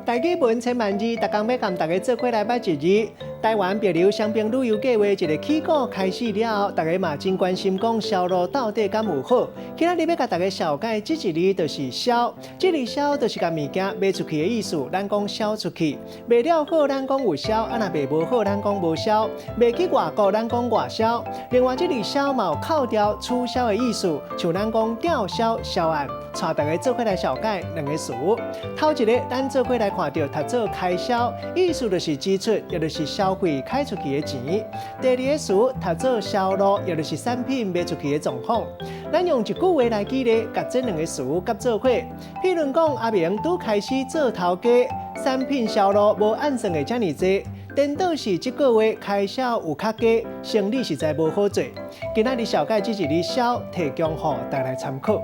台語文千萬字，逐工欲共大家做伙來捌一字。台灣帛琉雙邊旅遊計畫一个起鼓開始了後，大家嘛真關心講銷路到底敢有好。今仔日欲共大家紹介這一字就是銷，這字銷就是共物件賣出去的意思。咱講銷出去，賣了好，咱講有銷；啊若賣無好，咱講無銷。賣去外國，咱講外銷。另外，這字銷嘛有扣掉、取消的意思，像咱講吊銷銷案。帶大家做伙來紹介兩个詞。頭一个，咱做伙來看著讀做開銷，意思就是支出，也就是消費開出去的錢。第二个詞讀做銷路，也就是產品賣出去的狀況。咱用一句話來舉例，共這兩个詞結做伙。譬如講，阿明拄開始做頭家，產品銷路無按算的遮爾濟，顛倒是這個月開銷有較低，生意實在無好做。今仔日紹介這一字銷，提供予大家來參考。